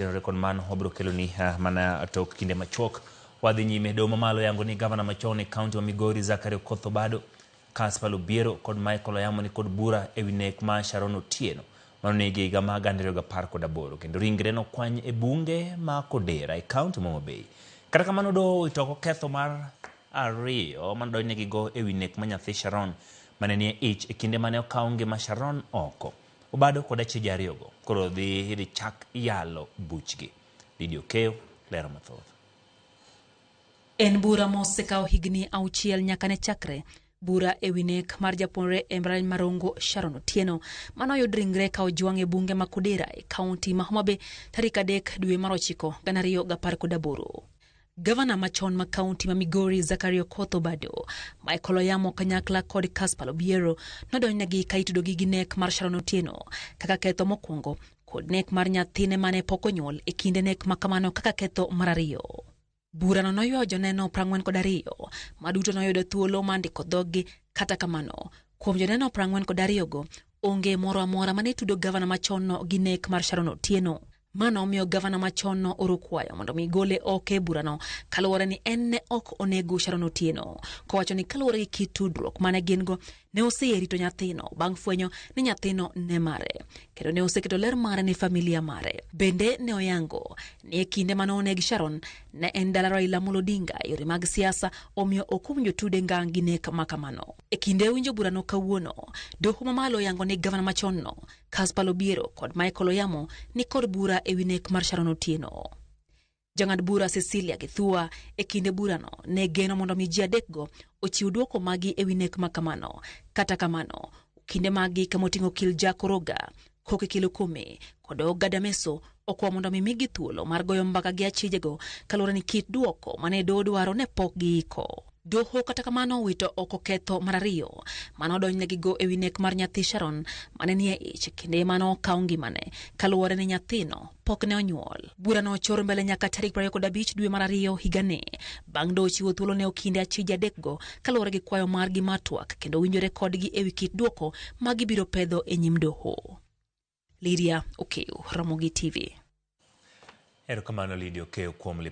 Tenore kod mano wabiro keloni mana tok kinde machuok. Wadhi nyime doho mamalo yango ni gavana machon e kaunti ma Migori Zachary Okoth Obado, Caspar Obiero kod Michael Oyamo ni kod bura ewi nek ma Sharon Otieno manonegi e higa ma 2018 kendo ringre nokwany e bunge ma Kodera e kaunti ma Homa Bay. Kata kamano doho owito oko ketho mar ariyo manodonjnegigo ewi nek ma nyathi Sharon mane nie ich e kinde mane okaw ngima Sharon oko. Obado kod achije ariyogo koro dhi idhi chak yalo buchgi. Lydia Okeyo lero mathoth. En bura mosekawo higni auchiel nyaka ne chakre bura e wi nek mar japuonjre e mbalariany ma Rongo Sharon Otieno mane oyud ringre ka ojwang' e bunge ma Kodera e kaunti ma Homa Bay tarik 3 dwe mar 9 2018. Gavana machon ma kaunti ma Migori Zachary Okoth Obado, Michael Oyamo kanyakla kod Caspar Obiero nodonjnegi ka itudogi gi nek mar Sharon Otieno kaka ketho mokwongo kod nek mar nyathine mane pok onyuol e kinde nek ma kamano kaka ketho mar ariyo. Burano noywayo joneno 42 ma duto noyudo thuolo mar ndiko dhoggi. Kata kamano, kuom joneno 42go, onge moro amora mane tudo gavana machonno gi nek mar Sharon Otieno. Mano omiyo gavana machonno oro kwayo mondo mi gole oko e burano kaluwore ni en ne ok onego Sharon Otieno, kowacho ni kaluwore gi kit tudruok mane gin go, ne oseyie rito nyathino bang' fwenyo ni nyathino ne mare kendo ne oseketo ler mare ne familia mare. Bende ne oyango ni e kinde mane oneg Sharon ne en dala Raila Amolo Odinga e yore mag siasa, omiyo ok owinjo tude ngang' gi nek ma kamano. E kinde winjo burano kawuono, doho mamalo oyango ni gavana machonno Caspar Obiero kod Michael Oyamo ni kod bura e wi nek mar Sharon Otieno. Jang'ad bura Cecilia Githua e kinde burano ne geno mondo mi ji adekgo ochiw dwoko magi e wi nek ma kamano. Kata kamano, okinde maggi kama oting'o okil Jack Oroga, Koki Kilukumi kod Ogada Meso okwa mondo mi migi thuolo mar goyo mbaka gi achijego kaluwore ni kit dwoko mane doho dwaro ne pok giiko. Doho kata kamano owito oko ketho mar ariyo mane odonjnegigo e wi nek mar nyathi Sharon mane nie ich kinde mane okaw ngimane kaluwore ni nyathino pok ne onyuol. Burano ochor mbele nyaka tarik 25 dwe mar ariyo higani bang' doho chiwo thuolo ne okinde achije adekgo kaluwore gi kwayo margi mar twak kendo winjore kodgi e wi kit dwoko ma gibiro pedho e nyim doho. Lydia Okeyo, Ramogi TV. Erokamano Lydia Okeyo kuom lipot.